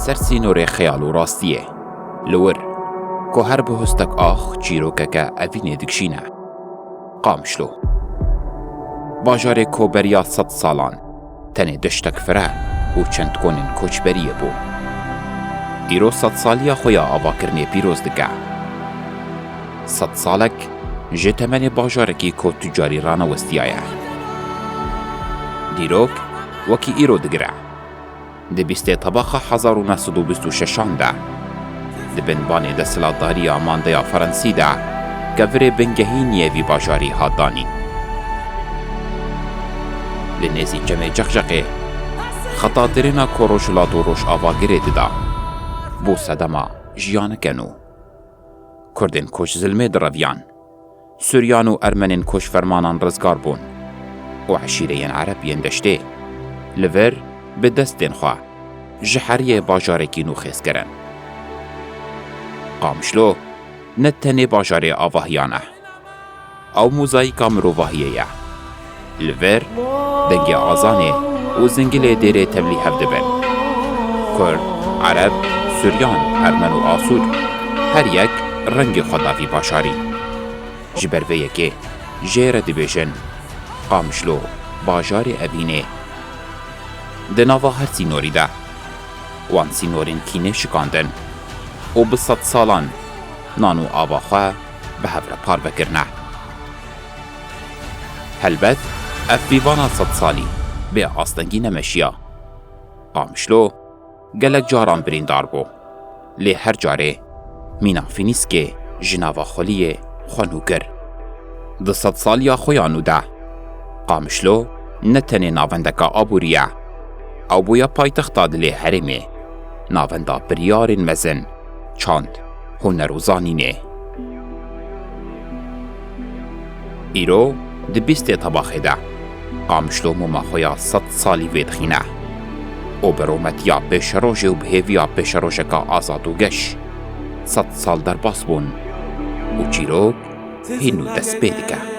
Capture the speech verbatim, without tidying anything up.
Ser sînorê xeyal û rastiyê. Li wir, ku her bihustek ax çîrokeke evînê dikişîne. Qamişlo. Bajarê ku beriya sed salan tenê deştek fire û çend konên koçberiyê bû, îro sedsaliya xwe ya avakirinê pîroz dike. Sed salek ji temenê bajarekî ku tu carî ranewestiyaye. Dîrok wekî îro digire. Di bîstê tebaxa hezar û neh sed û bîst û şeşan de, di bin banê desthilatdariya mandeya Ferensî de, kevirê bingehîn yê vî bajarî hat danîn. Li nêzî Çemê Ceqceqê, xeta dirêna ku Rojhilat û Rojava girê dida, bû sedema jiyaneke nû. Kurdên koç zilmê direviyan. Suryan û Ermenên koçfermanan rizgar bûn û eşîreyên Ereb yên deştê li vir bi destên xwe ji heriyê bajarekî nû xêz kirin. Qamişlo ne tenê bajarê avahiyan e. Ew mozayîka mirovahiyê ye. Li vir dengê azanê û zingilê dêrê tevlî hev dibin. Kurd, Ereb, Suryan, Ermen û Asûr, her yek rengê xwe da vî bajarî. Ji ber vê yekê jê re dibêjin Qamişlo, bajarê evînê. Di nava her sînorî de, wan sînorên kînê şikandin û bi sed salan nan û ava xwe bi hev re parve kirine. Helbet, ev pîvana sed salî bê astengî nemeşiya. Qamişlo gelek caran birîndar bû, lê her carê mîna Fînîskê ji nava xweliyê xwe nû kir. Di sedsaliya xwe ya nû de, Qamişlo ne tenê navendeka aborî ye, ew bûye paytexta dilê herêmê, navenda biryarên mezin, çand, huner û zanînê. Îro di bîstê tebaxê de Qamişlo mûma xwe ya sed salî vêdixîne û bi rûmetiya pêşerojê û bi hêviya pêşerojeka azad û geş, sed sal derbas bûn û çîrok hîn û dest pê dike.